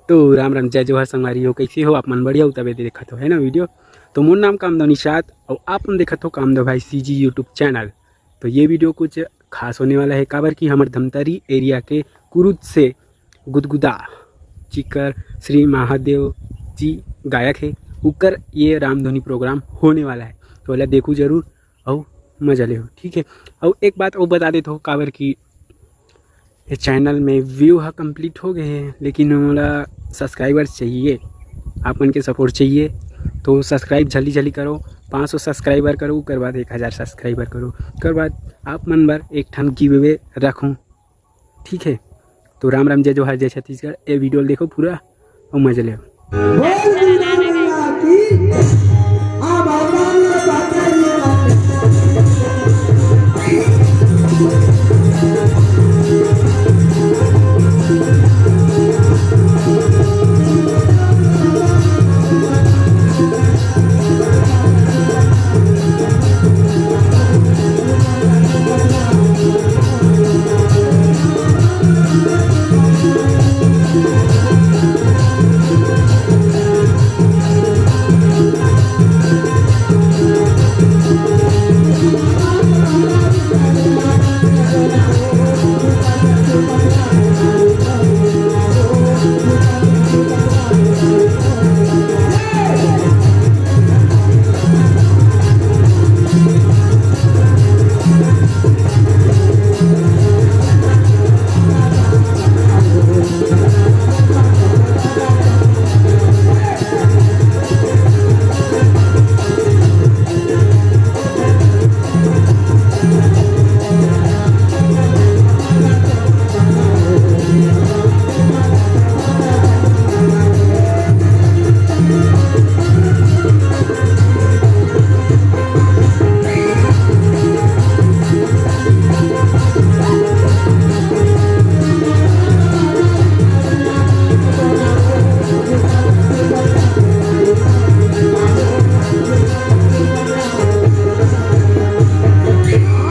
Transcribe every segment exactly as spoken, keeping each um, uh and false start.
तो राम राम, जय जोहार संगवारी हो, कैसे हो आप मन? बढ़िया हो तबे देखत हो, है ना, वीडियो। तो मोर नाम कामदेव निषाद और आप मन देखत हो कामदेव भाई सीजी YouTube चैनल। तो ये वीडियो कुछ खास होने वाला है, काबर कि हमर धमतरी एरिया के कुरुद से गुदगुदा, जिकर श्री महादेव जी गायक है, उकर ये रामधुनी प्रोग्राम होने वाला है। तो ओला देखू जरूर, अउ मजा लेहू, ठीक है। अउ एक बात अउ बता देत हो, काबर कि ये चैनल में व्यू ह कंप्लीट हो गए हैं, लेकिन मोला सब्सक्राइबर्स चाहिए, आप मन के सपोर्ट चाहिए। तो सब्सक्राइब जल्दी जल्दी करो, पाँच सौ सब्सक्राइबर करो, ओकर बाद एक हज़ार सब्सक्राइबर करो, ओकर बाद आप मन बर एक ठन गिव अवे रखूँ, ठीक है। तो राम राम, जय जोहार, जय छत्तीसगढ़। ये वीडियो देखो पूरा और मजा लेहू। बोल दुर्गा मैया की। अब हमारे बाबा जी का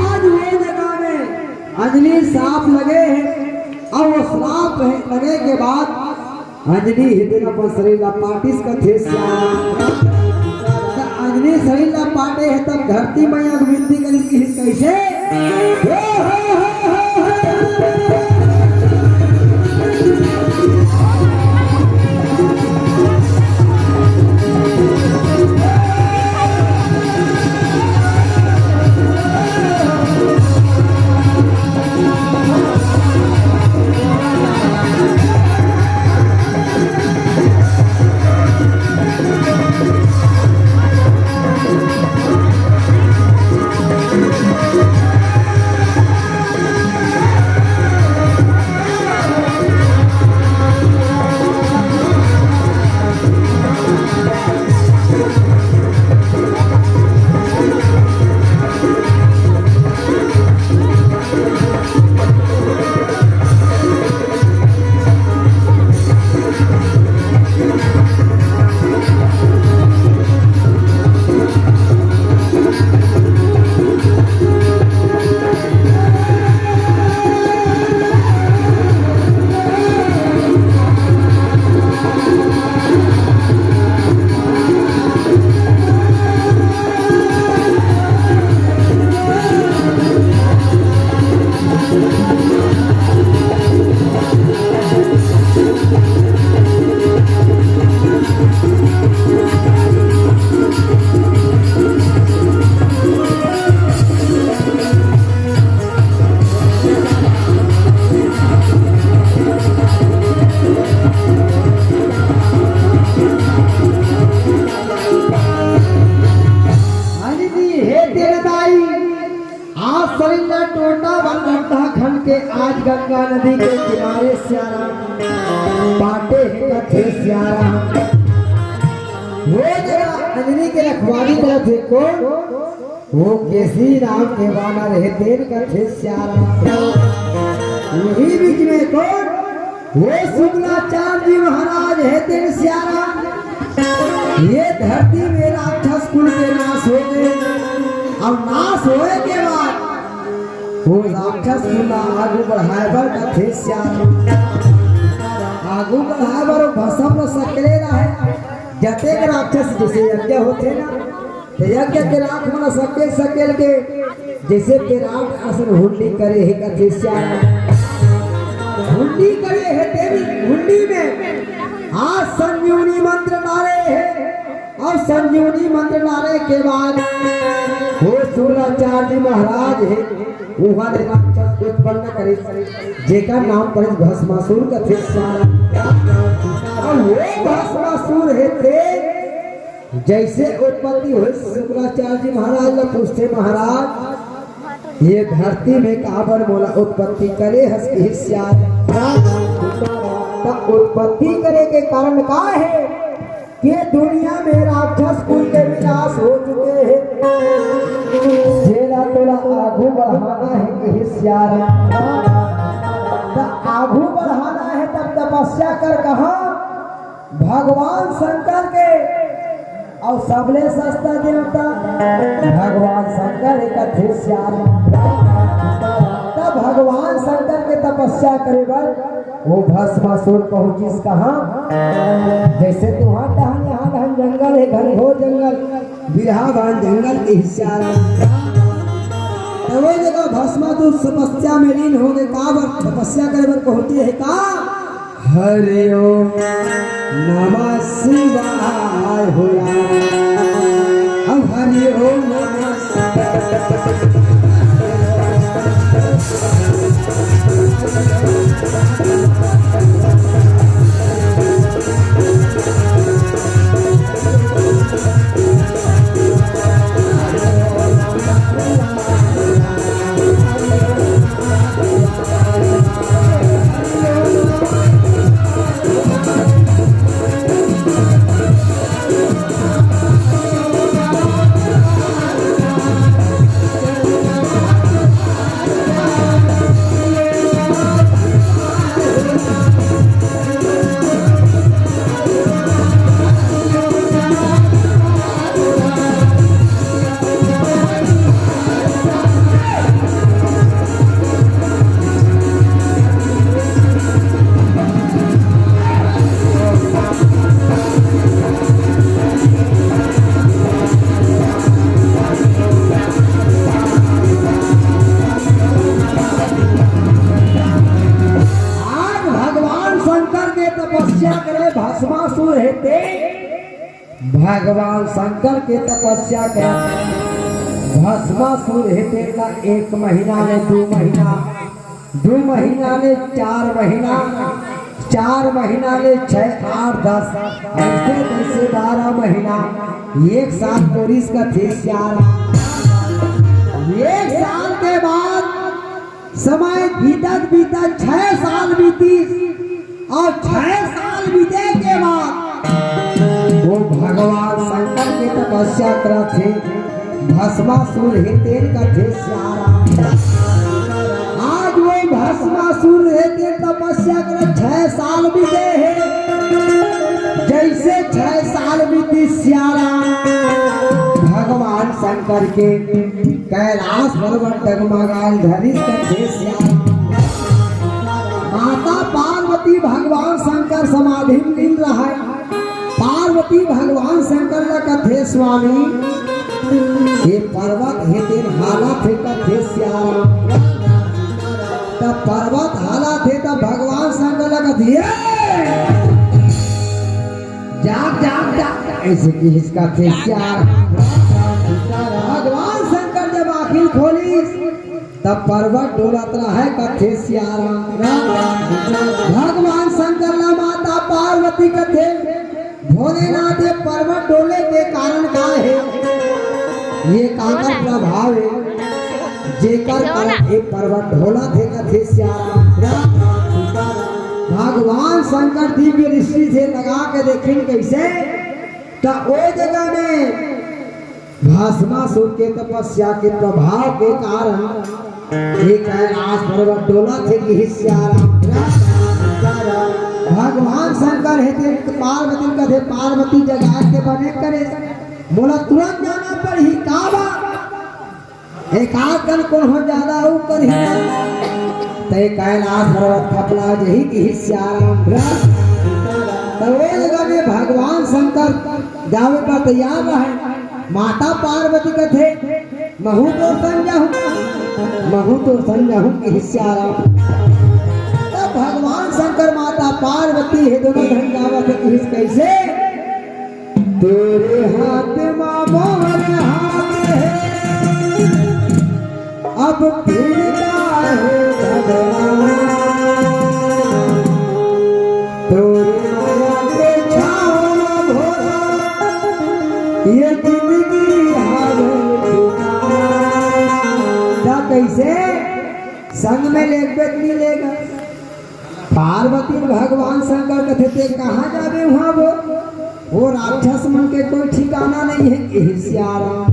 आज वो जगह में अंजनी श्राप लगे हे, अउ वो श्राप लगे के बाद अंजनी हे तेन अपन शरीर ला पाटिस कथे श्याम। त अंजनी शरीर ला पाटे हे, तब धरती मैया के विनती करिस कि कइसे? अरे जी, हे तेरे दाई, आज सरिंदा टोटा बंधन खन के आज गंगा नदी के किनारे सियाराम पाटे हे कथे सियाराम। वो जरा अंजनी के रखवाली करत हे कौन? वो केसी नाम के बानर हे तेन कथे सियाराम। वही बीच में कौन? वो शुक्लाचार्य जी महाराज हे तेन सियाराम। ये धरती में राक्षस कुल के नाश हो गए। अब नाश होए के बाद वो राक्षस कुल ला आगू बढ़ाए बर कथे सियाराम। आगू बढ़ाए बर भस्म ल सकेले रहय। जतेक राक्षस जइसे यज्ञ होथे ना, त यज्ञ के राख मन ल सकेल सकेल के जइसे विराट असन हुंडी करे हे कथे श्याम। हुंडी करे हे तेरी हुंडी में आज संजीवनी मंत्र डारे हे। अउ संजीवनी मंत्र डारे के बाद वो शुक्राचार्य जी महाराज हे, उहाँ ले राक्षस उत्पन्न करे, जेकर नाम पड़े भस्मासुर कथे। अउ वो भस्मासुर हे ते जइसे उत्पत्ति होय, शुक्राचार्य जी महाराज ल पूछथे, महाराज, ये धरती में काबर मोला उत्पत्ति करे हस कहिस श्याम। त उत्पत्ति करे के कारण का हे? के दुनिया में राक्षस कुल के विनाश हो चुके हे, जेला तोला आगू बढ़ाना हे कहिस श्याम। त आगू बढ़ाना हे तब तपस्या कर कहाँ? भगवान शंकर के। अउ सबले सस्ता देवता भगवान शंकर हे कथे श्याम। त भगवान शंकर के तपस्या करे बर वो भस्मासुर पहुंचिस कहाँ? जइसे तुहार डहन, यहाँ डहन जंगल हे, घनघोर जंगल, बिरहा बान जंगल कहिस श्याम। त वो जगह भस्मासुर तपस्या में लीन हो गे। काबर तपस्या करे बर पहुंचे हे का? हरि ओम नमः शिवाय हो राम। अब हरि ओम नमः शिवाय। आज भगवान शंकर के तपस्या करे भस्मासुर हे ते, भगवान शंकर के तपस्या करे भस्मासुर हे ते ला एक महीना ले दू महीना, दू महीना ले चार महीना, चार महीना ले छह, आठ, दस, अइसे तइसे बारह महीना, एक साल कोरिस कथे श्याम। एक साल के बाद समय बीतत बीतत छह साल बीतिस, अउ छह साल बीते के बाद वो भगवान शंकर के तपस्या करत हे, भस्मासुर हे तेन कथे श्याम। आज वो भस्मासुर हे तेन तपस्या करत छह साल बीते हे। जइसे छह साल बीतिस श्याम, भगवान शंकर के कैलाश पर्वत डगमगाय धरिस कथे श्याम। माता पार्वती भगवान शंकर समाधि में लीन रहय। पार्वती भगवान शंकर ला कथे, स्वामी, ये पर्वत हे तेन हालत हे कथे श्याम। त पर्वत हालत हे त भगवान शंकर ला कथे, "ए!" जाग, जाग, जाग, अइसे कहिस कथे श्याम। भगवान शंकर जब आँखी खोलिस, तब पर्वत डोलत रहय कथे श्याम। भगवान शंकर ला माता पार्वती कथे, भोलेनाथ, ये पर्वत डोले के कारण का हे? ये काकर प्रभाव हे, जेकर कारण ये पर्वत डोलत हे कथे श्याम। भगवान शंकर दिव्य दृष्टि से लगा के देखिन कइसे, त ओ जगह में भस्मासुर के तपस्या के प्रभाव के कारण ये कैलाश पर्वत डोलत हे कहिस श्याम। भगवान शंकर हे ते पार्वती कथे, पार्वती जगाए के बने करे, मोला तुरंत जाना पड़ही, का बा? एकाध कन कोनो ज्यादा अउ करही, त ये कैलाश पर्वत खपला जही कहिस श्याम। ओ जगह में भगवान शंकर जावे बर तैयार रहे। माता पार्वती कथे, "महू तोर संग जाहूं, महू तोर संग जाहूं," किहिस सियाराम। तब भगवान शंकर, माता पार्वती, हे दोनों झन जावत हे, किहिस कइसे? तोरे हाथ मा मोर हाथ हे, अब फिर काहे भगवान? तोरे माया के छाँव मा भोला, ये जिंदगी हावे बेकार। त कइसे? संग में लेगबे त नइ लेगा। पार्वती भगवान शंकर कथे, "ते कहाँ जाबे उहाँ वो? वो राक्षस मन के कोई ठिकाना नइ हे," किहिस सियाराम।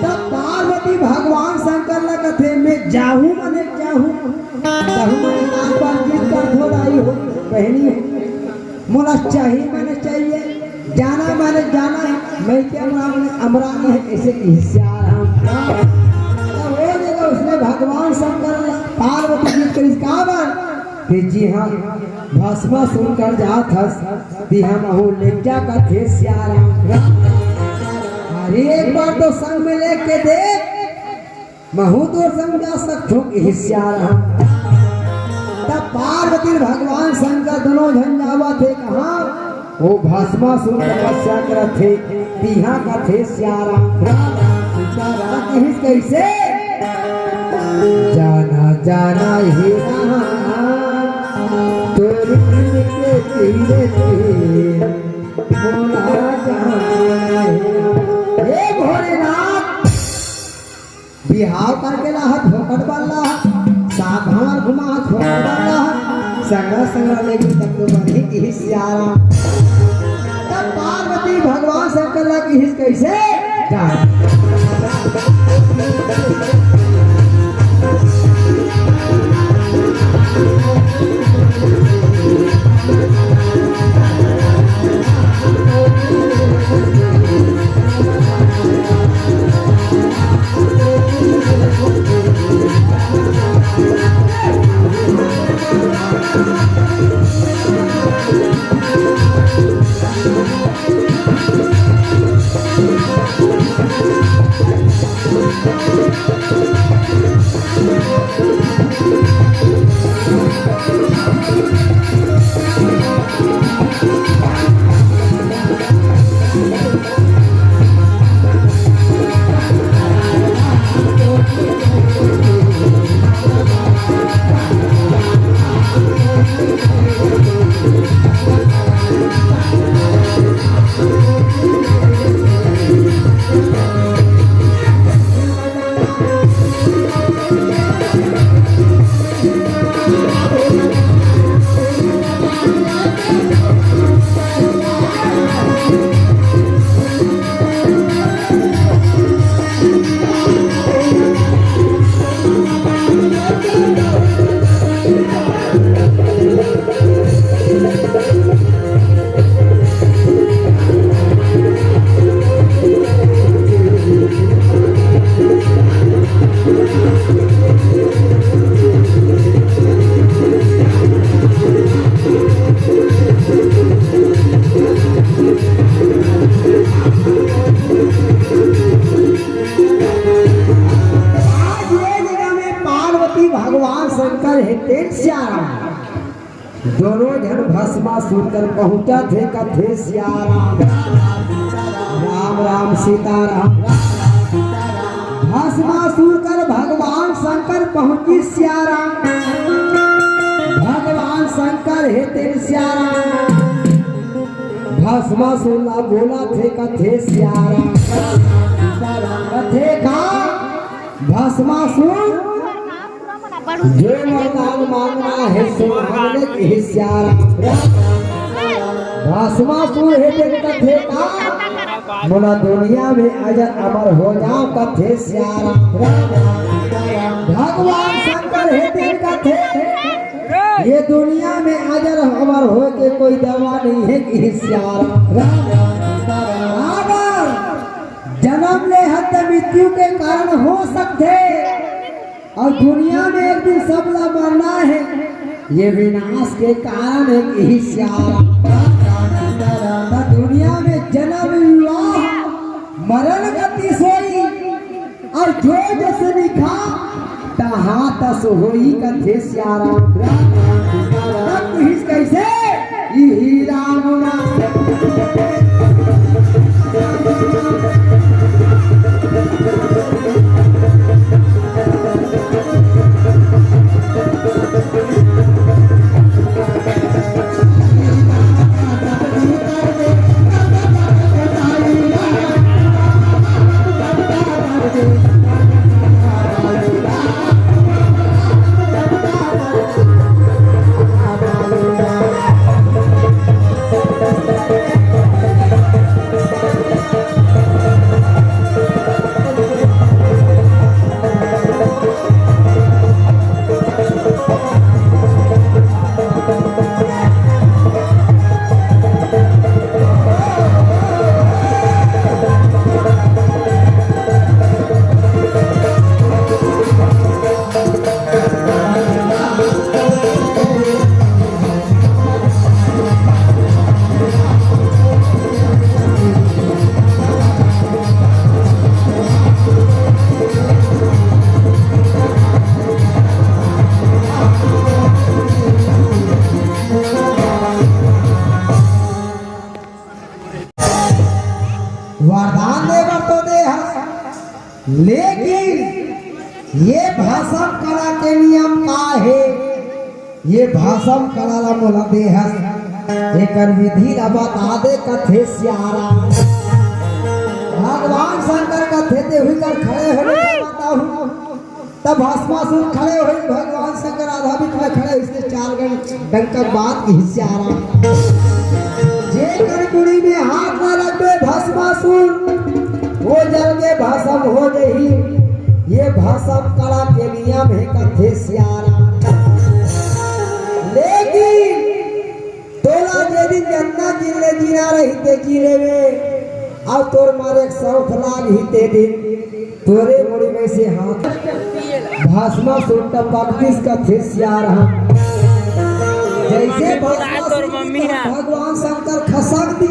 तब पार्वती भगवान शंकर ला कथे, "मैं जाहूं, मने जाहूं।" कहूं मने बार बार जिद कर थोड़ा ही हो, बहनी हो। मोला चाहिए, मने चाहिए, जाना मने जाना हे, मैं क्या मना मने अमरा नइ हे, अइसे किहिस सियाराम। तब ओ जगह उसने भगवान शंकर ला पार्वती जिद करिस, "काबर?" कि जिहाँ भस्मासुर कर जात हस, तिहाँ महू लेग जा कथे सियाराम। अरे एक बार तो संग में लेके देख, महू तोर संग जा सकथों किहिस सियाराम। तब पार्वती भगवान शंकर दोनों झन जावत हे कहाँ? वो भस्मासुर तपस्या करत हे, तिहाँ कथे सियाराम। राम राम सीताराम। किहिस कइसे? जाना जाना हे राम, तोरी के तीरे तीर, मोला जाना हे राम। हे भोलेनाथ, बिहाव करके लाहत फोकट वाला, सात हमार घुमाहत फोकट वाला, संगरा संगरा लेके तब तो बनी किहिस सियाराम। तब पार्वती भगवान शंकर ला किहिस कइसे? जा। आज ये जगह में पार्वती भगवान शंकर हे तेन सियाराम। दोनों झन भस्मासुर कर पहुंचत हे, कथे सियाराम। राम राम सीताराम। भस्मासुर कर भगवान शंकर पहुंचिस सियाराम। भगवान शंकर हे तेन सियाराम। भस्मासुर ला बोलत हे, कथे सियाराम। कथे का भस्मासुर, जो वरदान मांगना हे सो मांग ले, किहिस सियाराम। भस्मासुर हे तेन कथे का, मोला दुनिया में अजर अमर हो जांव, कथे सियाराम। भगवान शंकर हे तेन कथे, ये दुनिया में अजर अमर होय के कोई दवा नइ हे, किहिस सियाराम। काबर जनम ले हत त मृत्यु के कारण हो सकथे, अउ दुनिया में एक दिन सबला मरना हे। ये विनाश के कारण हे कि श्याम। त दुनिया में जन्म विवाह मरण गति सोई, अउ जो जस लिखा तहाँ तस होई कथे श्याम। तब कहिस कइसे? इही राम नाम। वरदान दे बर तो दे हस, लेकिन ये भस्म कला के नियम का हे? ये भस्म कला ला मोला दे हस, एकर विधि ला बता दे कथे श्याम। भगवान शंकर कथे ते हुई कर खड़े हो बताहूँ। तब भस्मासुर खड़े होइस, भगवान शंकर आधा बीच में खड़े होइस, इसके चार गण डंका के बाद कि श्याम। जे कर कुड़ी में हाथ न लगबे भस्मासुर, वो जल के भस्म हो जही। ये भस्म कला के नियम हे कथे श्याम। लेकिन तोला जे दिन जतना दिन ले जीना रही ते जी लेवे, अउ तोर मरे के सौंफ लागही ते दिन तोरे मुड़ी में से हाथ। भस्मासुर टपकतिस कथे श्याम। जैसे भस्मासुर भगवान शंकर खसक दी,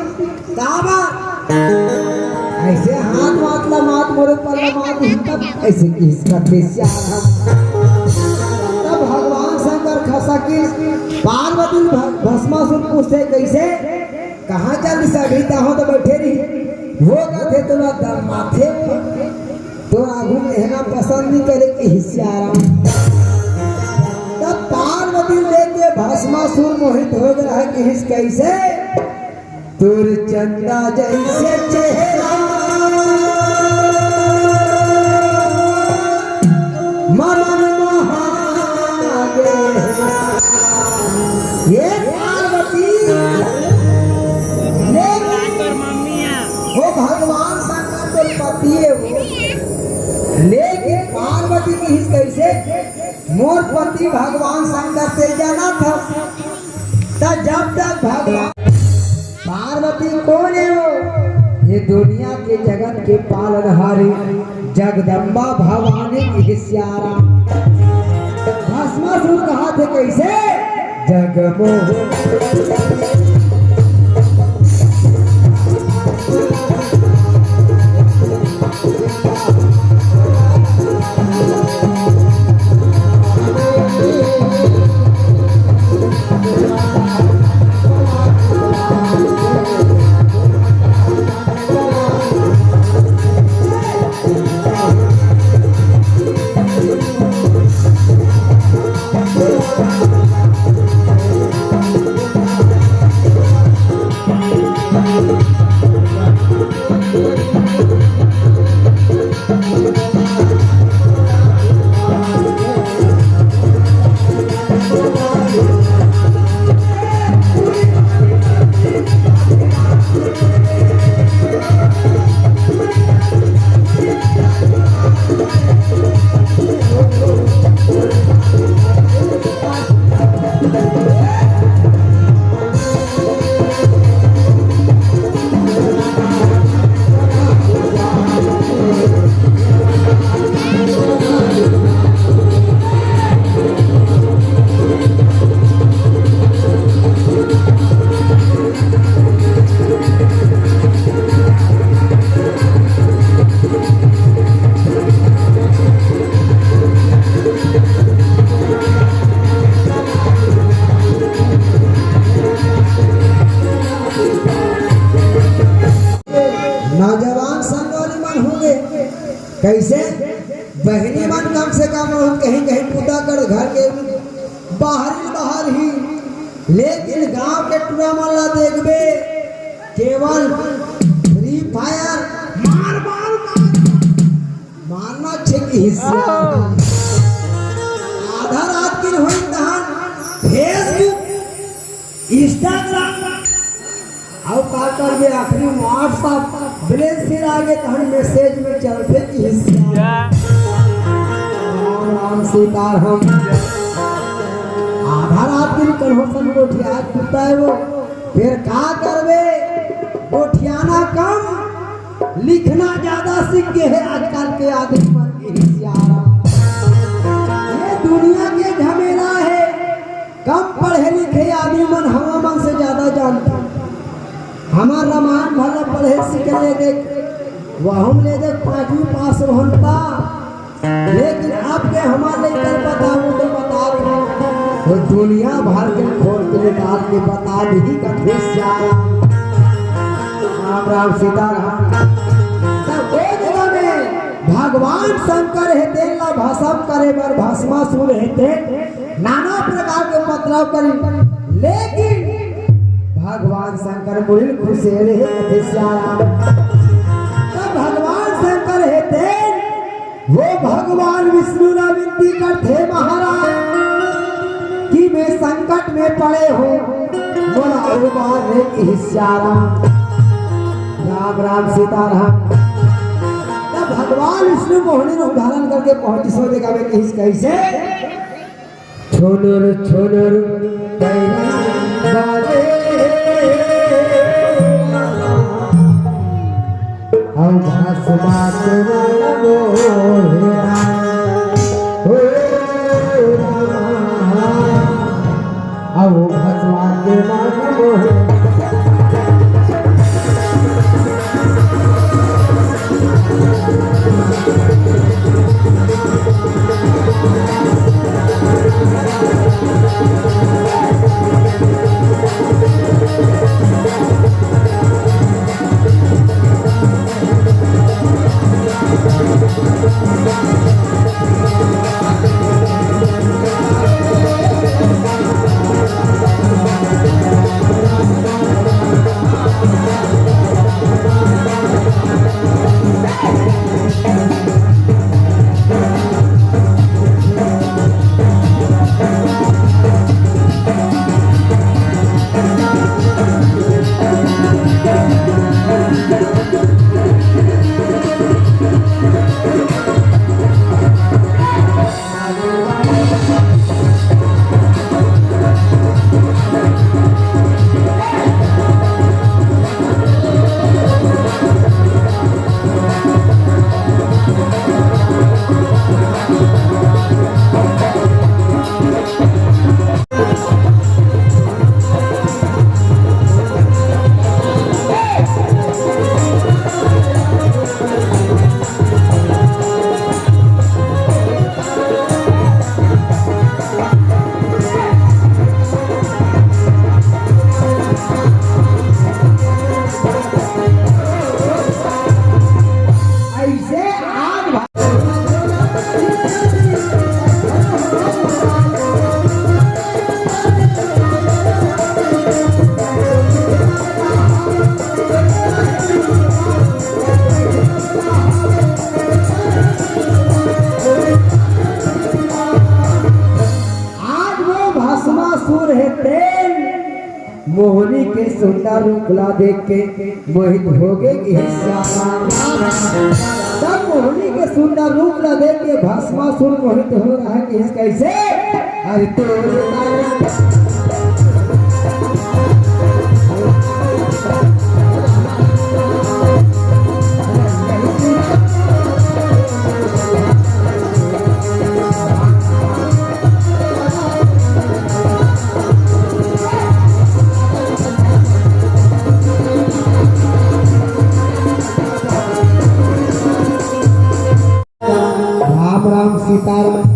काबर? ऐसे हाथ मात ला मात मोरे पर ला मात ही तब ऐसे किस कथे श्याम। तब भगवान शंकर खसकिस, पार्वती भ-, भस्मासुर पूछे कइसे? कहाँ चल दिस अभी तहाँ तो बैठे रही। वो कथे तोला दरमाथे, तोर आगू में रहना पसंद नहीं करे कि श्याम। तब पार्वती देख के भस्मासुर मोहित हो गया है कि कइसे? तोर चंदा जैसे चेहरा ममन मोहा गे। ये पार्वती, लेकिन वो भगवान शंकर के पति हे वो। लेकिन पार्वती कहिस कइसे? मोर पति भगवान शंकर ते जानत हस। त जब तक भगवान पार्वती कोन हे वो? ये दुनिया के जगत के पालनहारी जगदम्बा भवानी की श्याम। भस्मासुर कहाथे कइसे? जगमोहन कइसे? बहिनी मन कम से कम कहीं कहीं पूजा कर घर के बाहर ही बाहर ही, लेकिन गांव के टूरा मन ला देखबे, केवल फ्री फायर मार मार मार मार। मारना छे कि हिस्सा। आधा रात के होई तहन Facebook, Instagram, अउ का करबे, आखिरी WhatsApp balance सिरा गे तहन message में चलथे कि हिस्सा। राम राम सीताराम। आधा रात के कन्हो सन गोठिया कुत्ता है वो, फिर का करबे? गोठियाना कम, लिखना ज्यादा सीख गे हे आजकल के आदमी मन के हिसियारा। ये दुनिया के झमेला हे, कम पढ़े लिखे आदमी मन हमर मन से ज्यादा जानथे। हमर रामायण भर पढ़े सीखे ले देख, वहू ले देख पांचवी पास होन ता, लेकिन अब के हमर लइका ल बताबो त बता दे। वो दुनिया भर के खोल के निकाल के बता दही कथे सियारा। राम राम सीताराम। तब ओ जगह में भगवान शंकर हे तेन ला भस्म करे बर भस्मासुर हे तेन नाना प्रकार के उपद्रव करी, लेकिन भगवान शंकर मुड़िल खुश हे रहे कथे सियारा। तब भगवान शंकर हे तेन वो भगवान विष्णु ला विनती करथे महाराज कि मैं संकट में पड़े हों, मोला उबार रे हिसियारा। राम राम सीताराम। तब भगवान विष्णु मोहनी रूप धारण करके पहुंचिस ओ जगह में कहिस कइसे? छोनुर छोनुर कैरी बाजे, अउ भस्मात मन मोहे। हो रामा, अउ भस्मात मन मोहे। ऐसे आज भा- आज वो भस्मासुर हे तेन मोहनी के सुंदर रूप ला देख के मोहित हो गे कि हे श्यामा। तब मोहनी के सुंदर रूप ला देख के भस्मासुर मोहित हो रहा कि कइसे? अरे तो राम राम सीताराम।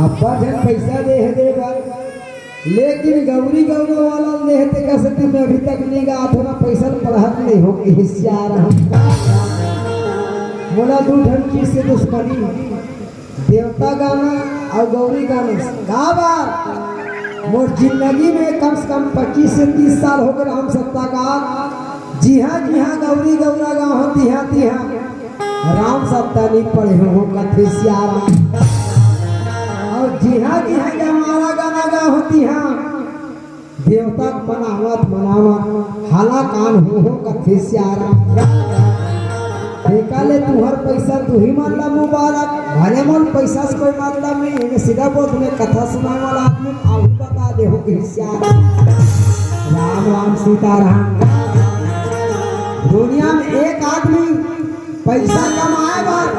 अब्बड़ झन पइसा दे हे दे बर, लेकिन गौरी गौरा वाला ले हे तेकर सेती मैं अभी तक नइ गा, थोड़ा पइसा पढ़त नइ हो कि हिसियार हूँ। मोला दू ठन चीज से दुश्मनी, देवता गाना अउ गौरी गाना। का बात? मोर जिंदगी में कम से कम पच्चीस से तीस साल हो गए राम सप्ता का। जिहाँ जिहाँ गौरी गौरा गाँव हो, तिहाँ तिहाँ राम सप्ता नहीं पढ़े हो, कथे सियाराम। अउ जिहाँ जिहाँ जमारा गाना गाँव हो, तिहाँ देवता के मनावत मनावत हाला कान हो हो कथे सियाराम। एका ले तुहर पैसा तुही मन ला मुबारक, भले मोर पैसा से कोई मतलब नहीं है, सीधा बोल तुम्हें कथा सुनाए वाला आदमी आऊ बता दे हो कथे सियाराम। राम राम सीताराम। दुनिया में एक आदमी पैसा कमाए बर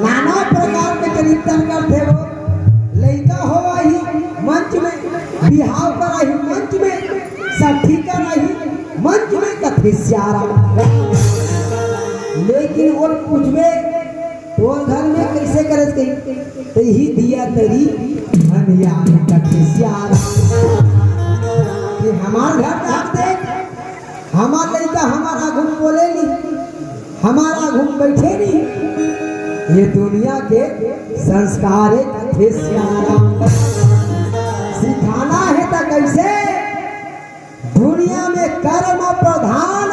नाना प्रकार के चरित्र करथे वो। लइका होवही मंच में, बिहाव करही मंच में, सठी करही मंच में कथे सियाराम। लेकिन वो पूछबे, "तोर घर में कैसे करत कही?" "तही दिया तरी हमिया कथे सियाराम।" कि हमार घर डाक दे, हमार लइका हमार आगू में बोले नहीं, हमार आगू में बैठे नहीं। ये दुनिया के संस्कार है कथे सियाराम। सिखाना है तो कैसे? दुनिया में कर्म प्रधान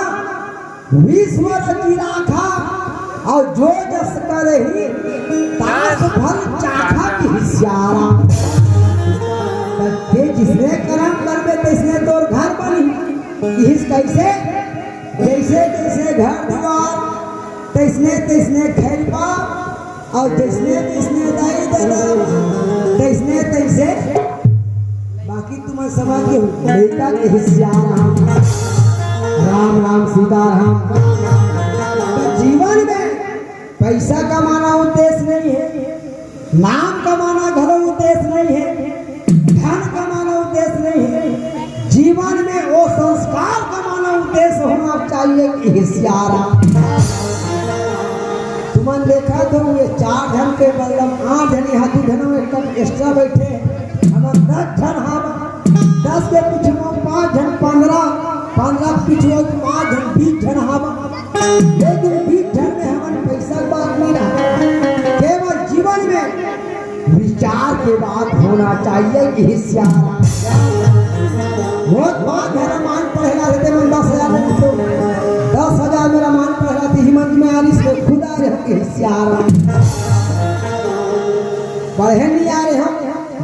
विश्व रचि राखा, अउ जो जस करही तास फल चाखा कथे सियाराम। ते जिसने कर्म करबे तैसने तोर घर बनही। इस कैसे? जैसे जैसे घर दुआर, तैसने तैसने खैरपा, अउ जैसने तैसने दाई ददा, तैसने तैसे। बाकी तुमन समझ के हो, लइका कथे सियाराम। राम राम सीताराम। तो जीवन में पैसा कमाना उद्देश्य नहीं है, नाम कमाना घलो उद्देश्य नहीं है, धन कमाना उद्देश्य नहीं है। जीवन में वो संस्कार कमाना उद्देश्य होना चाहिए कथे सियाराम। तुमन देखा तो ये चार झन के बदला आठ झन, यहाँ दू झन एक कम extra बैठे, हमन दस झन हावा, दस के पीछे में पाँच झन, पंद्रह, पंद्रह के पीछे में पाँच झन, बीस झन हावा। लेकिन बीस झन में हमन पैसा के बात नहीं रहा, केवल जीवन में विचार के बात होना चाहिए कथे सियाराम। वो पाँच झन रामायण पढ़े ला रहिते मन दस हजार में तो दस हजार में रामायण पढ़े ला थी हिमंत में आरिस में खुद आ रहे हो कथे सियाराम। पढ़े नहीं आ रहे हो,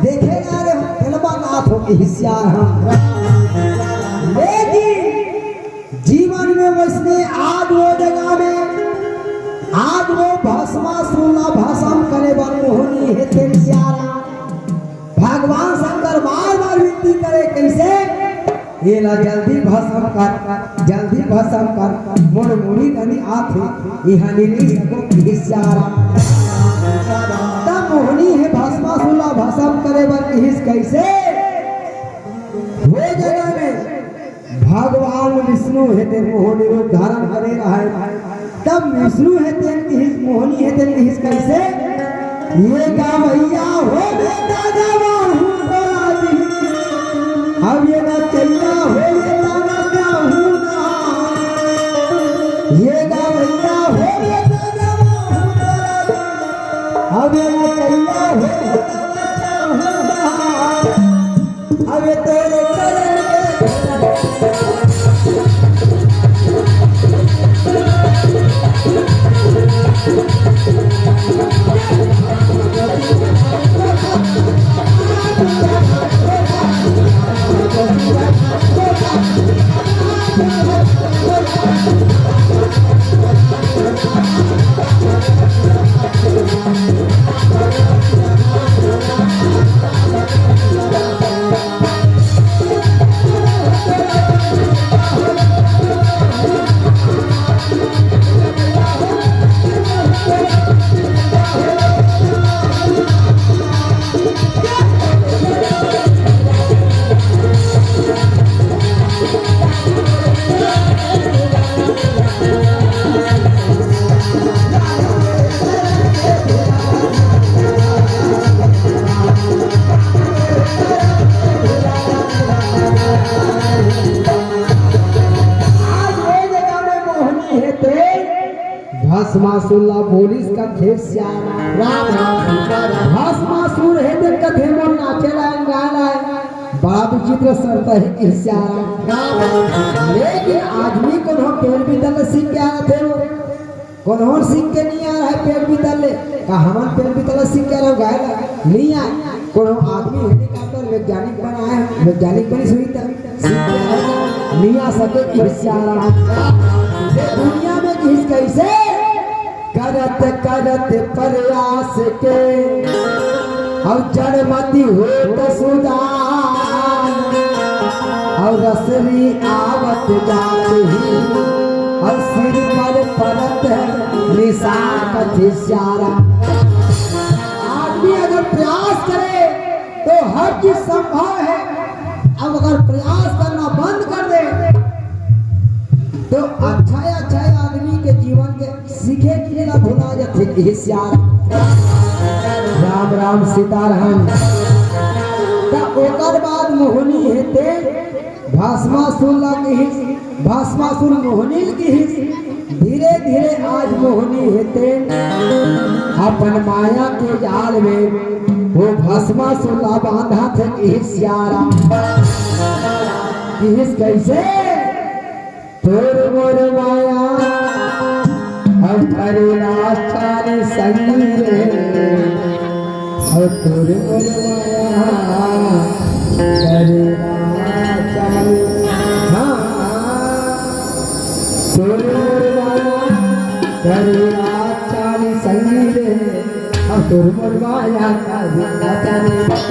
देखे नहीं आ रहे हो, तेला बात हो कथे सियाराम। लेकिन जीवन में वैसने आज वो जगह में, आज वो भस्मासुर ला भस्म करे बर मोहनी हे तेन सियाराम। भगवान शंकर बार बार विनती करे, कैसे? "एला जल्दी भस्म कर, जल्दी भस्म कर, मोर मुड़ी तनी आथे, इहाँ नी रही सको कथे सियाराम।" तब मोहनी हे भस्मासुर ला भस्म करे बर कहिस, कैसे? वो जगह में भगवान विष्णु हे तेन मोहनी रूप धारण करे रहय। तब विष्णु हे तेन कहिस, मोहनी हे तेन कहिस, कैसे? "ये गवैया हो बेटा गवाहू बोला जी, अब ये नचैया हो बेटा नचाहू ना। ये गवैया हो बेटा गवाहू बोला जी, अब ये नचैया हो बेटा नचाहू ना।" अबे तोरे चरण के भस्मासुर ला बोलिस कथे सियारा। राम राम सीता राम। भस्मासुर हे ते कथे मोर नाचे ला गाए ला। बड़ा विचित्र शर्त हे कि सियारा। राम राम सीता राम। लेकिन आदमी कोनो पेड़ पीतल सीख के आए थे वो। कोनो सीख के नहीं आ रहा है पेड़ पीतल ले। का हमन पेड़ पीतल सीख के आ रहा गाए ला? नहीं आए। कोनो आदमी हेलीकॉप्टर वैज्ञानिक बनाए, वैज्ञानिक बनी सुई तक। मियाँ सके इशारा। ये दुनिया में घिस कैसे? करत करत प्रयास के, और जड़मति होत सुजान, और रसरी आवत जात ही, और सिर पर परत निशान कथे सियारा। आदमी अगर प्रयास करे तो हर चीज संभव है। अब अगर प्रयास करना बंद कर दे तो अच्छा अच्छा आदमी के जीवन के सीखे के ला भुला जाथे। ये सियारा। राम राम सीताराम। त ओकर बाद मोहनी हे ते भस्मासुर ला किहिस, भस्मासुर मोहनी ल किहिस। धीरे धीरे आज मोहनी हे ते अपन माया के जाल में वो भस्मासुर ला बांधा थे किहिस सियारा। किहिस कैसे? तोर मोर माया हम करेला चाल संगी रे। और तोर मोर माया करेला चाल, हाँ, तोर मोर माया करेला चाल संगी रे। अब तोर मोर माया का दिखा जाने।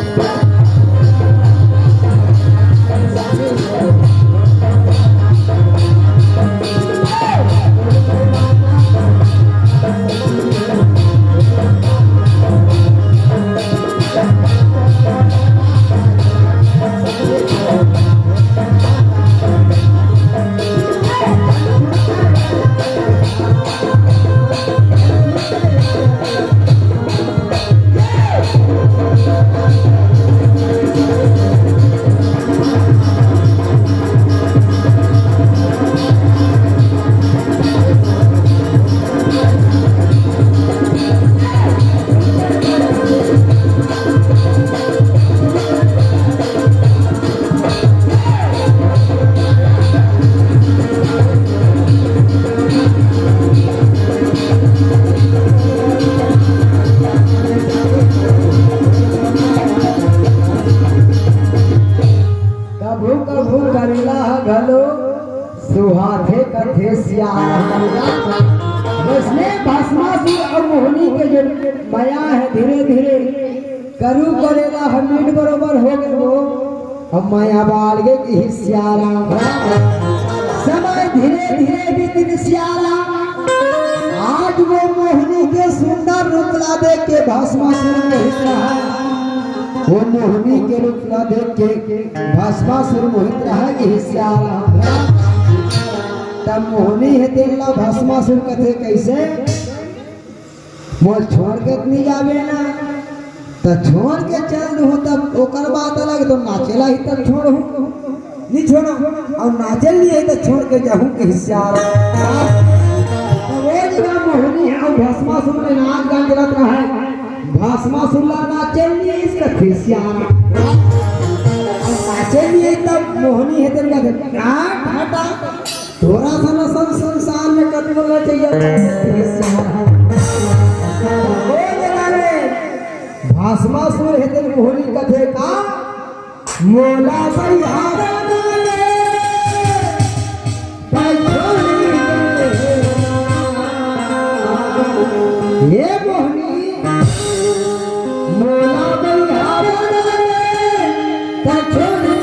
कभू कभू करेला ह घलो सुहाथे कथे सियारा। वैसने भस्मासुर अउ मोहनी के जो मया हे धीरे धीरे करू करेला ह मीठ बरोबर हो गे वो। अब मया बाढ़ गे किहिस सियारा। समय धीरे धीरे बीतिस सियारा। आज वो मोहनी के सुंदर रूप ला देख के भस्मासुर मोहित रहा। वो मोहनी के रूप ला देख के भस्मासुर मोहित रहा किहिस सियारा। तब मोहनी हे तेन ला भस्मासुर कथे कैसे? मोर छोड़ के त नहीं जाबे ना, त छोड़ के चल दूँ, तब ओकर बात अलग, तो नाचेला ही तब छोड़हूँ, नहीं छोड़ो, और नाचेल नहीं है तो छोड़ के जाहूँ किहिस सियारा। तब वो जगह मोहनी हे और भस्मासुर में नाच गान चलत रहा है, भस्मासुर ला नाचेल नहीं है इसका फिर सियारा। और नाचेल नहीं है तब मोहनी हे तेन का, "काट हटा।" थोड़ा सा नशा संसार में कट बोलना चाहिए। भस्मासुर हे तेन मोहनी कथे का, मोला बलिहारा ना ले, भाई छोड़ दे। ये मोहनी, मोला बलिहारा ना ले, भाई छोड़ दे।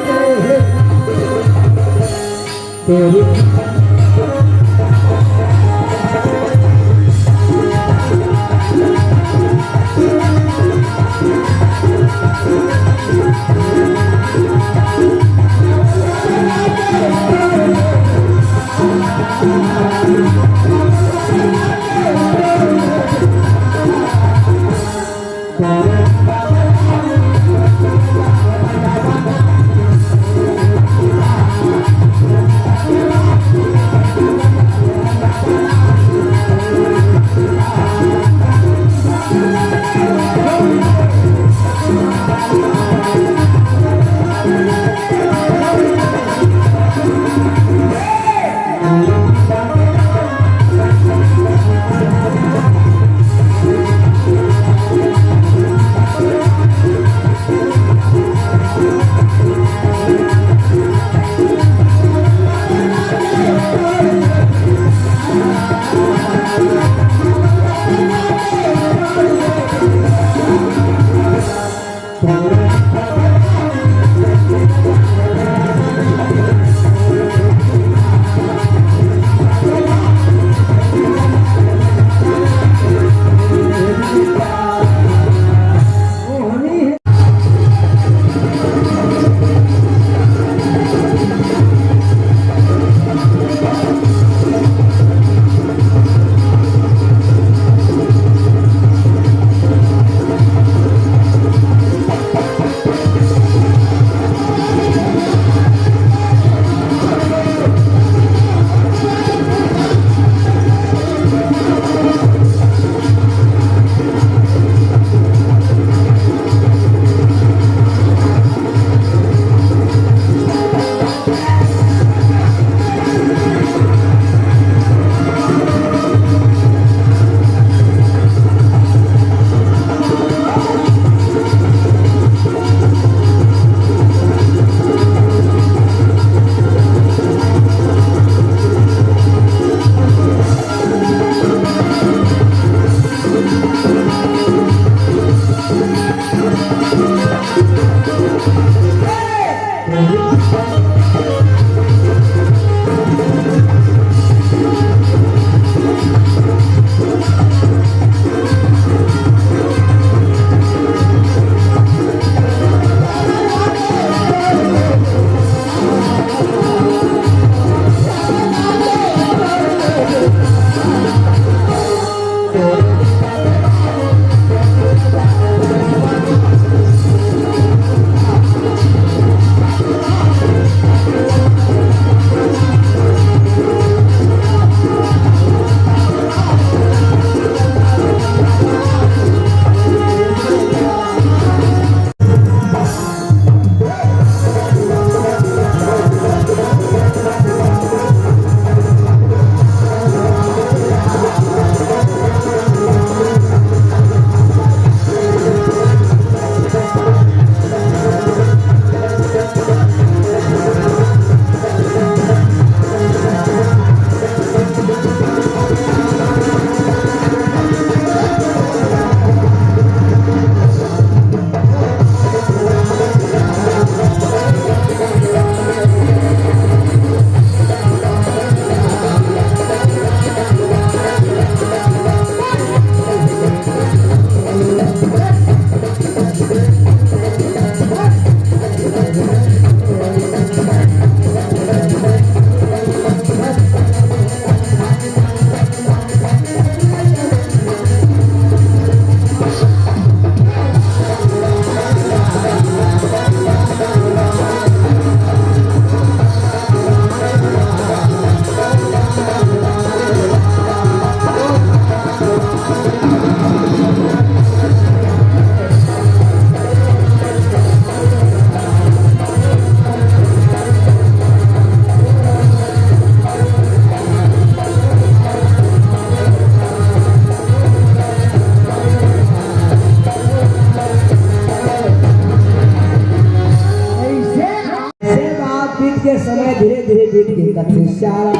समय धीरे धीरे बीत गे कथे सियाराम।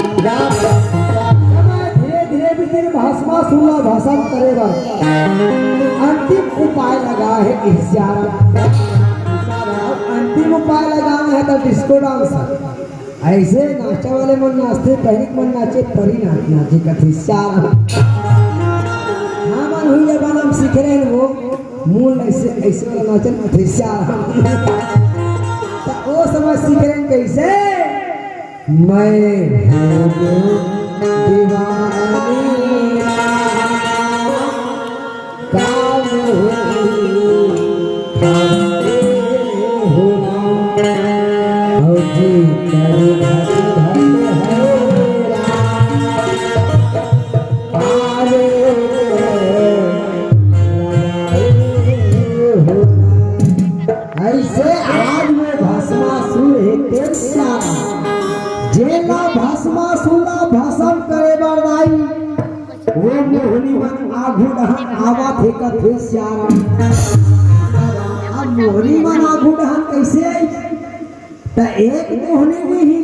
समय धीरे धीरे बीत गे, भस्मासुर ला भस्म करे बर अंतिम उपाय लगा हे सियाराम। अब अंतिम उपाय लगा हे त डिस्को डांस। अइसे नाचे वाले मन नाचथे, पहिली के मन नाचे, परी नाच नाचे कथे सियाराम। हमन हुई जमाना म सीखे रहेन वो, मूल अइसे, अइसे वाला नाचन कथे सियाराम। त ओ समय सीखे रहेन कइसे? मैं हो गयो दीवानी, काम होई हमरे होना। और जी करे धक धक है राम। पारे लगाए होना। अइसे आज वो भस्मासुर हे तेन सियाराम, जेला भस्मासुर ला भस्म करे बर दाई, वो मोहनी मन आघू डहन आवत हे कथे सियाराम। अब मोहनी मन आघू डहन कइसे आई? त एक मोहनी नहीं,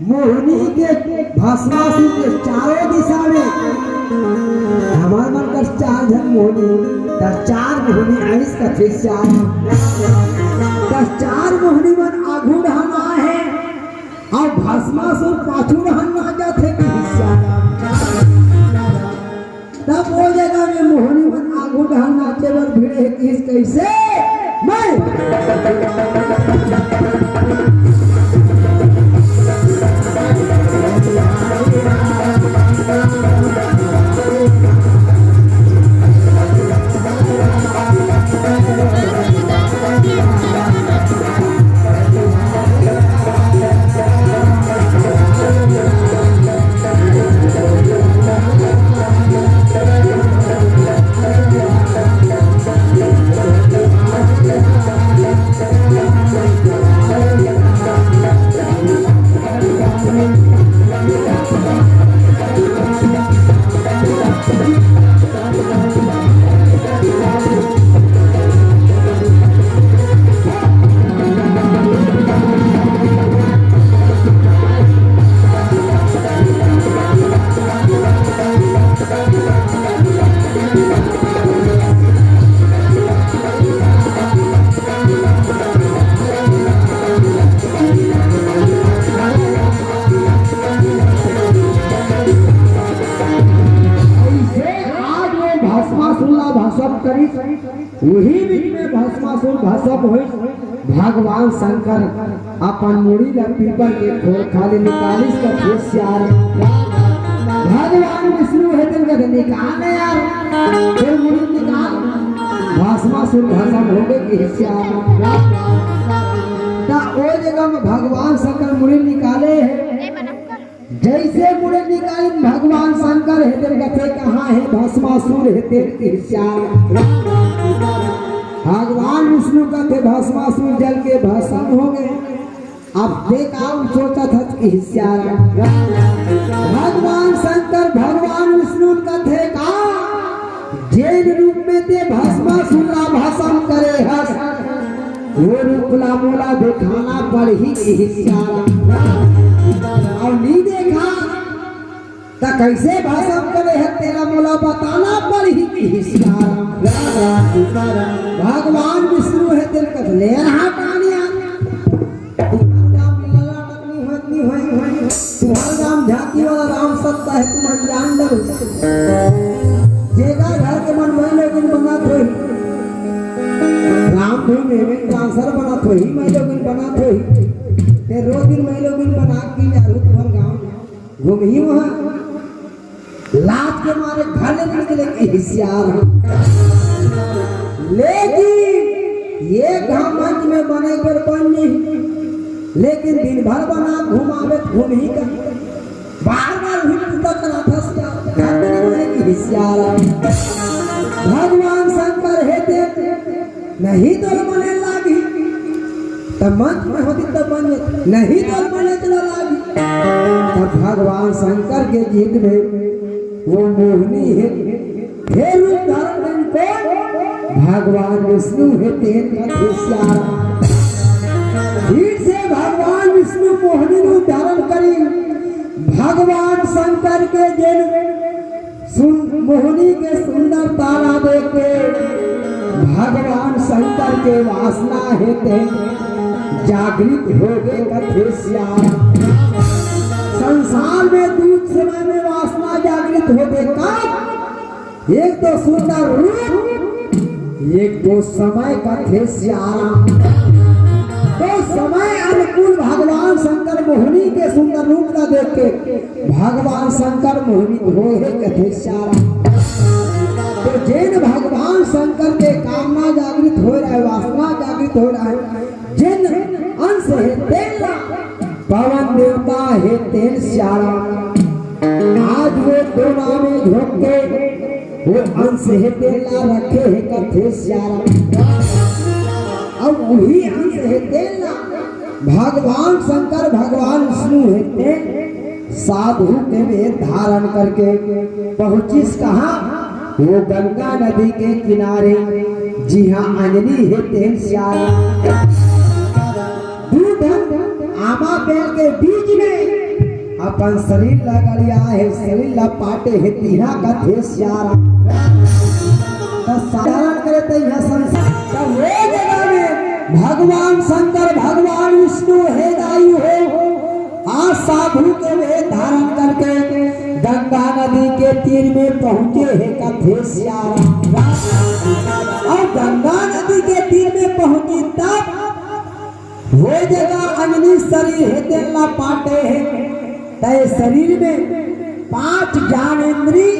मोहनी के भस्मासुर के चारों दिशा में, हमर मन कर चार झन मोहनी, त चार मोहनी आइस कथे सियाराम। त चार मोहनी मन आघू डहन आहे, अउ भस्मासुर पाछू डहन नाचत हे कथे सियाराम। तब ओ जगह में मोहनी मन आघू डहन नाचे बर भिड़े हे, किहिस कइसे? मैं अइसे आज वो भस्मासुर ला भस्म करिस, उही बीच में भस्मासुर भस्म होइस। भगवान शंकर अपन मुड़ी ला पीपर के खोखा ले निकालिस कथे सियाराम। भगवान विष्णु हे तेन कथे, "निकाल ना यार, फेर मुड़ी निकाल।" भस्मासुर भस्म होगे कथे सियाराम। त ओ जगह में भगवान शंकर मुड़ी निकाले हे। जइसे मुड़ी निकालिन भगवान शंकर हे तेन कथे, "कहाँ हे भस्मासुर?" हे तेन कथे सियाराम। भगवान विष्णु कथे, "भस्मासुर जल के भस्म होगे।" अब देख अउ सोचत हस कथे सियाराम। भगवान शंकर भगवान विष्णु कथे का, "जेन रूप में तें भस्मासुर ला भस्म करे हस, वो रूप ला मोला देखाना पड़ही कथे सियाराम। अउ नी देखा त कइसे भस्म करे हस तेला मोला बताना पड़ही कथे सियाराम।" भगवान विष्णु हे तेन कथे, "ले रहा टानिया, तुंहर गाँव में लला टकनी होत नी होही, होही, होही। तुंहर गाँव झांकी वाला राम सत्ता हे, तुमन जान डरो। जेकर घर के मन वही लोगिन बनात होही, राम धुन में, में डांसर बनात होही, मैं लोगिन बनात होही। ते रोज दिन मैं लोगिन बना के जा रहू तुंहर गाँव में। घूमही वहाँ, लाज के मारे घर ले निकले कथे सियाराम। लेकिन ये घमंड में बने कर बन नहीं, लेकिन दिन भर बना घुमावे त घूमही का, बार बार भी पूजा कराथा सियाराम, घर ले निकले कथे सियाराम।" भगवान शंकर हे तेन नहीं तोला बने लागही, त मंच में होतिस त बन जातिस, नहीं तोला बने तोला लागही। तब भगवान शंकर के जीत में वो मोहनी हे, हे रूप धारण करिन कोन? भगवान विष्णु हे तेन कथे सियाराम। फिर से भगवान विष्णु विष्णु मोहिनी रूप धारण करी। भगवान शंकर के जेन सुन-, मोहिनी के सुंदरता ला देख के भगवान शंकर के वासना हे तेन जागृत होगे कथे सियारा। संसार में दू समय में वासना जागृत होगे, कब? एक तो सुंदर रूप, एक तो समय कथे सियारा। तो समय अनुकूल भगवान शंकर मोहिनी के सुंदर रूप ला देख के भगवान शंकर मोहित होए हे कथे सियारा। तो जेन भगवान शंकर के कामना जागृत होए रहे, वासना जागृत होए रहे, जेन अंश हे तेन ला पवन देवता हे तेन सियारा। आज वो दोना में झोंक के वो अंश हे तेन ला रखे हे कथे सियारा। अब वही अंश हे तेन ला भगवान शंकर, भगवान विष्णु हे तेन साधु के वेश धारण करके पहुंचिस कहाँ? वो गंगा नदी के किनारे, जिहाँ अंजनी हे तेन सियारा। दू ठन आमा पेड़ के बीच में अपन शरीर ला गड़िया हे, शरीर ला पाटे हे, तिहाँ कथे सियारा। त साधारण करे त इहाँ संसार, त वो जगह में भगवान शंकर, भगवान विष्णु हे दाई हो, आज साधु के वेश धारण करके गंगा नदी के तीर में पहुंचे हे कथे सियारा। और गंगा नदी के तीर में पहुंची तब वो जगह अंजनी शरीर हे तेन ला पाटे हे। तय शरीर में पांच ज्ञान इंद्री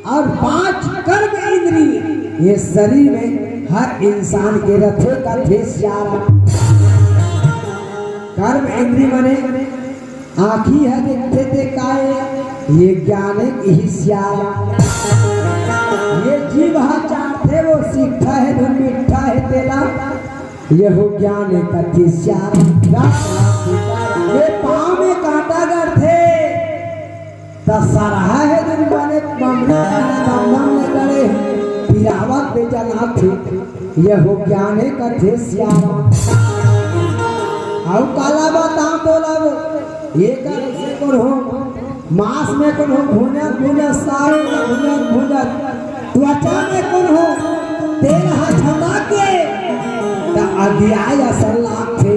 और पांच कर्म इंद्री ये शरीर में हर इंसान के रथे कथे सियारा। कर्म इंद्री मने आँखी ह देखथे ते काय, ये ज्ञान हे कथे सियारा। ये जीभ ह चाटथे वो सीखथे हे धुन मीठा हे तेला, ये हो ज्ञान हे कथे सियारा। ये पाँव में कांटा गड़थे त सरहा हे धुन माने बमना बमना में गड़े पिरावत बेचनाथे। ये हो ज्ञान हे कथे सियारा। अउ काला बताओ तोला वो, ये कर से कोनो मांस में कोनो भुंजत भुंजत, साग में भुंजत भुंजत, त्वचा में कोनो तेल ह छटा के त अगियाय असन लागथे।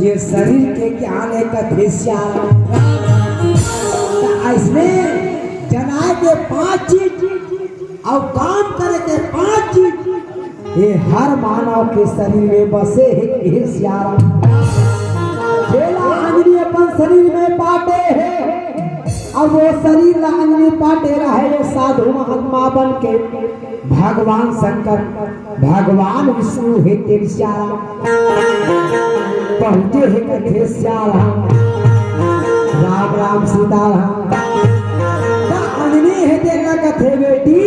ये शरीर के ज्ञान हे कथे सियारा। त अइसने जनाए के पांच चीज अउ काम करे के पांच चीज ये हर मानव के शरीर में बसे हे, हे सियारा। जेला अंजनी अपन शरीर में पाटे हे, अब वो शरीर ला अंजनी पाटे रहे, ये साधु महात्मा बन के भगवान शंकर, भगवान विष्णु हे तेन सियारा। पहुंचे हे कथे सियारा, राम राम सीताराम। त अंजनी हे तेन ला कथे बेटी,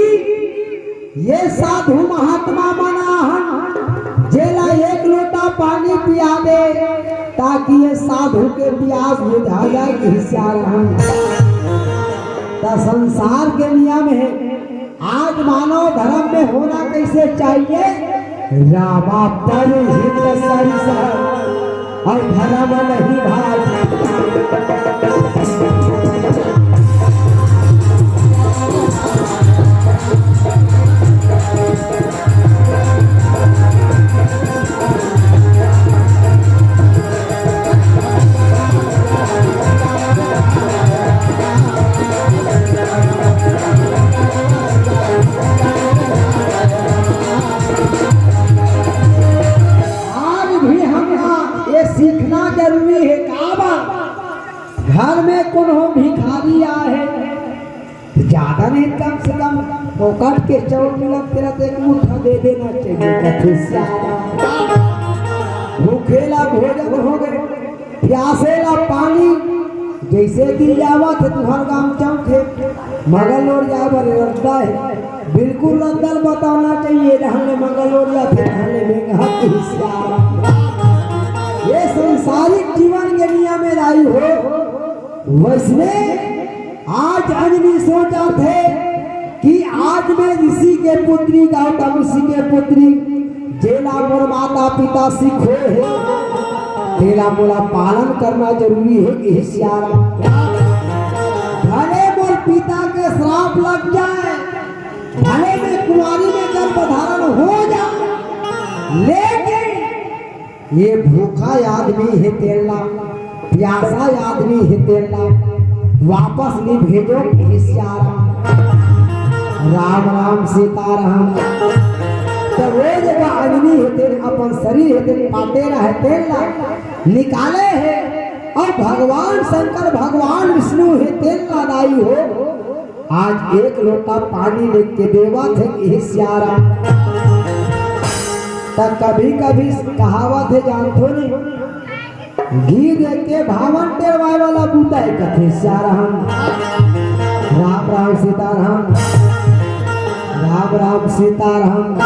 ये साधु महात्मा मन आहन, जेला एक लोटा पानी पिया दे, ताकि ये साधु के पियास बुझा जाए, कथे सियारा। त संसार के नियम हे, आज मानव धर्म में होना कैसे चाहिए? रामा परहित सरिस अउ धर्म नहीं भाई। आज भी हमला ये सीखना जरूरी हे। का बा? घर में कोनो भिखारी आए हे, त ज्यादा नहीं, कम से कम फोकट के चाउर मिलत तेला त एक मुट्ठा दे देना चाहिए, कथे सियारा। भूखे ला भोजन होगे, प्यासे ला पानी। जइसे दिन जावत हे, तुंहर गांव चौक हे, मंगलौर जाए बर रद्दा हे, बिल्कुल रद्दा ल बताना चाहिए, जहाँ ले मंगलौर जाथे, तहाँ ले बेंगहा, कथे सियारा। ये संसारिक जीवन के नियम हे दाई हो। वइसने आज अंजनी सोचथे कि आज मैं ऋषि के पुत्री, गौतम ऋषि के पुत्री, जेला मोर माता पिता सिखोय हे, तेला मोला पालन करना जरूरी हे, इही सियाराम। भले मोर पिता के श्राप लग जाए, भले मैं कुंवारी में गर्भ धारण हो जाऊं, लेकिन ये भूखा आदमी हे तेला, प्यासा आदमी हे तेला वापस नहीं भेजो, इही सियाराम। राम राम सीताराम। तो वो जगह अंजनी हे तेन, अपन शरीर हे तेन, पाटे रहे तेला निकाले हे, अउ भगवान शंकर, भगवान विष्णु हे तेला दाई हो, आज एक लोटा पानी लेके देवत हे, इही सियाराम। त कभी कभी कहावत हे, जानथो नहीं, घी देके भावन टेरवाए वाला बूता हे, कथे सियाराम। राम राम सीताराम, राम राम सीताराम।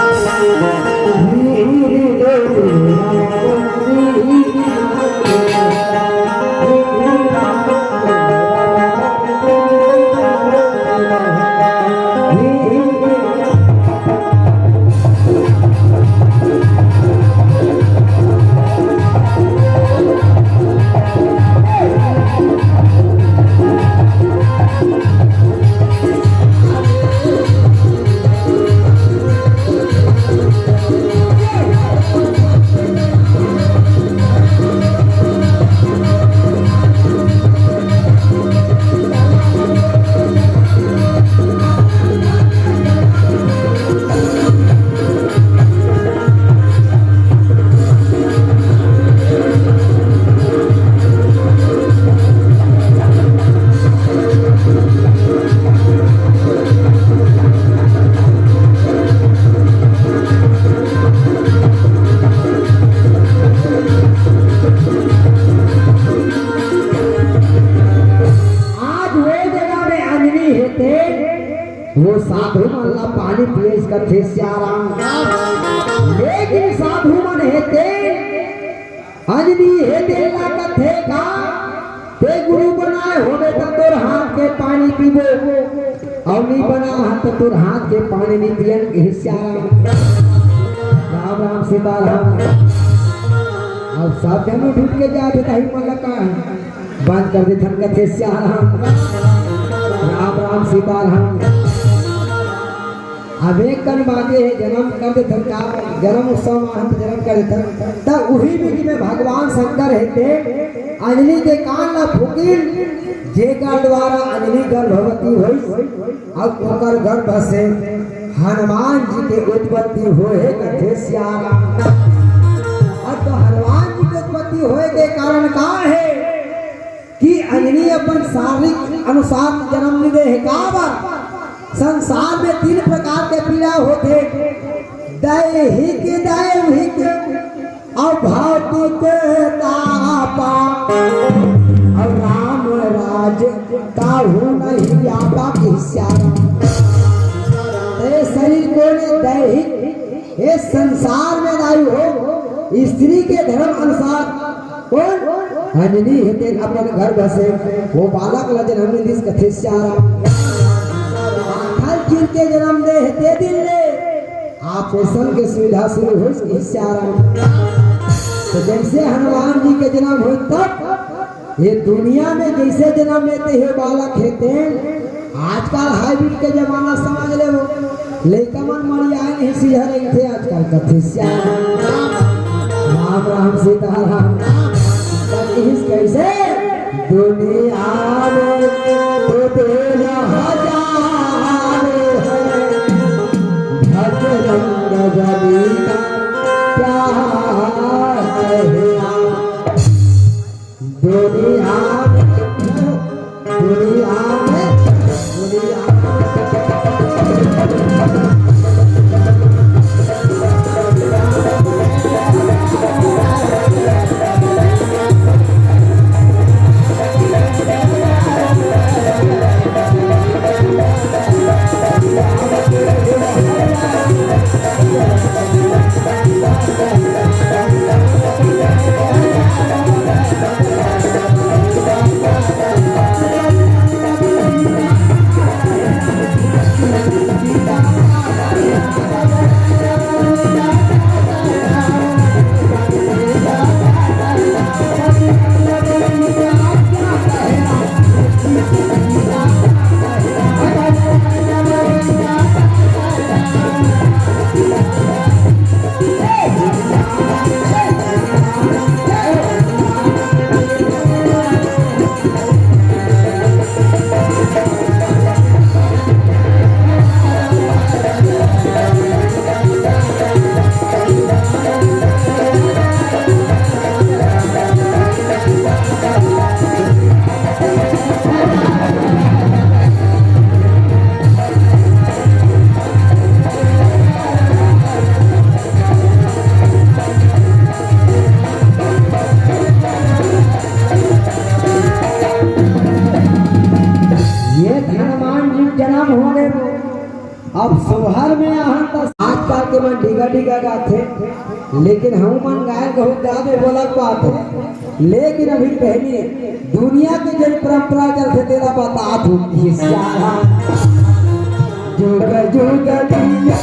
आज वो जगह में अंजनी हे तेन, वो साधु मन ला पानी पिएस कथे सियाराम। लेकिन साधु मन हे तेन, अंजनी हे तेन ला कथे का, ते गुरु बनाए होबे त तोर हाथ के पानी पीबो, अउ नी बना हाथ त तोर हाथ के पानी नी पियन, इही सियाराम। राम राम सीताराम। अब सब जन उठ के जाथे, तही मन ला का बंद कर देथन, कथे सियाराम। राम राम सीताराम। अब एक कन बाजे हे, जन्म कर देथन का, जन्म उत्सव म हम जन्म कर देथन। त उही बीच में भगवान शंकर हे ते अंजनी के कान ला फूकिन, जेकर द्वारा अंजनी गर्भवती होइस, अउ ओकर गर्भ से हनुमान जी के उत्पत्ति होए हे, कथे सियाराम। अब तो हनुमान जी के उत्पत्ति होए के कारण का हे? कि अंजनी अपन शारीरिक अनुसार जन्म नइ ले हे। काबर? संसार में तीन प्रकार के पीड़ा होथे, दैहिक, दैविक अउ भौतिक तापा। अउ राम राज काहू नहीं आपा, इही सियाराम। ए शरीर कोन हे? दैहिक। ए संसार में दाई हो, स्त्री के धर्म अनुसार कोन? अंजनी हे तेन अपन गर्भ से वो बालक ला जन्म दिस, कथे सियाराम। माखन चुर के जन्म दे हे ते दिन ले operation के सुविधा शुरू होइस, कथे सियाराम। त जइसे हनुमान जी के जन्म होइस, तब ये दुनिया में जइसे जन्म लेथे हे बालक हे तेन, आजकल hybrid के जमाना समझ लेवो, लइका मन मरियाए नहीं, सीधा रेंगथे आजकल, कथे सियाराम। राम राम सीताराम। कथिस कइसे? दुनिया में तो तेरा हजार है, बजरंग बली का क्या कहे। दुनिया में, दुनिया में, दुनिया में। अब सोहर में आहन त आजकल के मन डिगा डिगा गाथे, लेकिन हम मन गायन बहुत ज्यादा बोलत बात है। लेकिन अभी पहले दुनिया के जन परंपरा चलथे तेला बता दूं कि सारा जुग जुग जिया।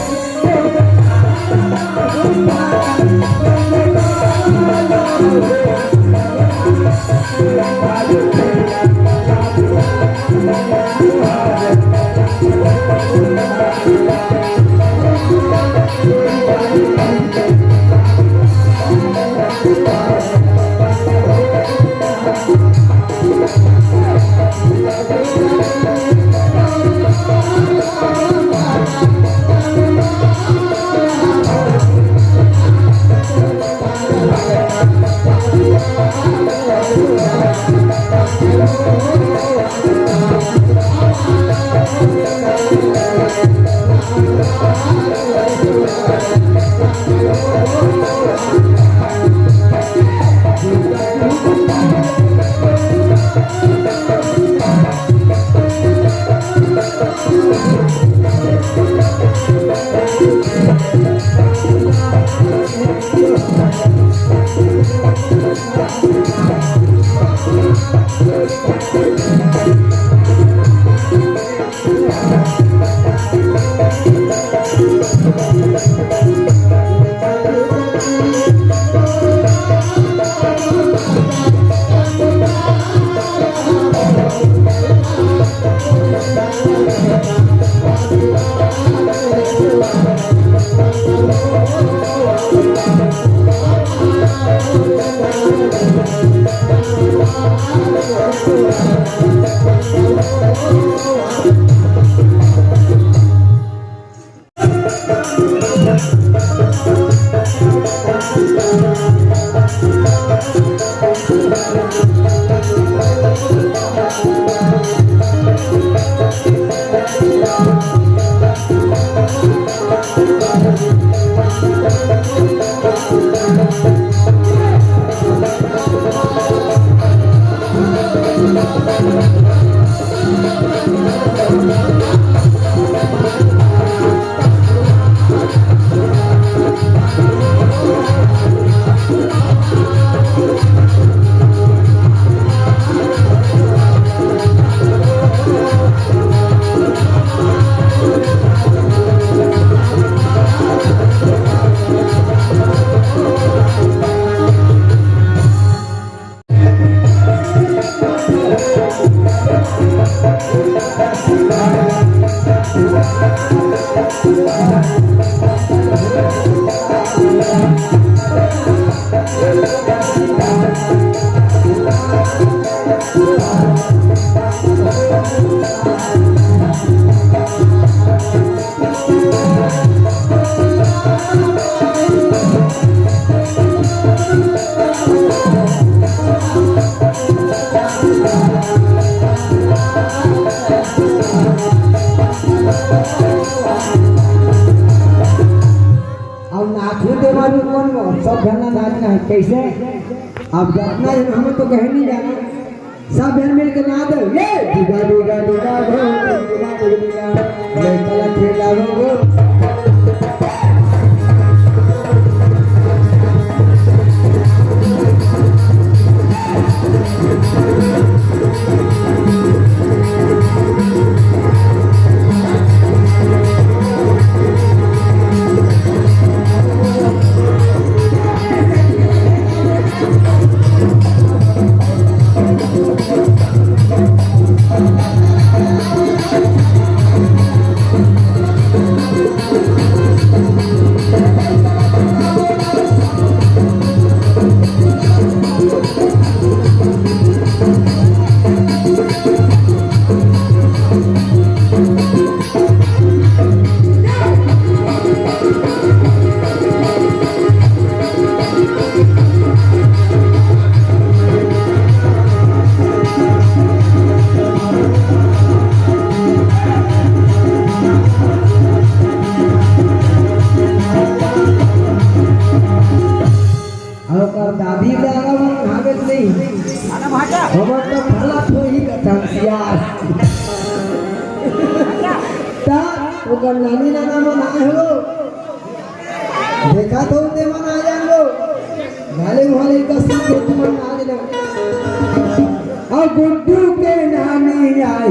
अब नाचू देवानू कोन हो? सब झन नाचना है। कैसे? अब जतना झन हमें तो कहे नहीं जाना। सब झन मिल के नाच दे। ये डिगा, डिगा, डिगा, डिगा, डिगा, डिगा। लइका ला खेलावो। अउ ओकर दादी दादा मन भागत नहीं। हमर तो भला थोही कथन सियार। ता ओकर नानी नाना मन आए हो, देखा तो ते मन आ जान लो। गाले वाले का सीखे तुमन आ जान लो। अब गुड्डू के नानी आई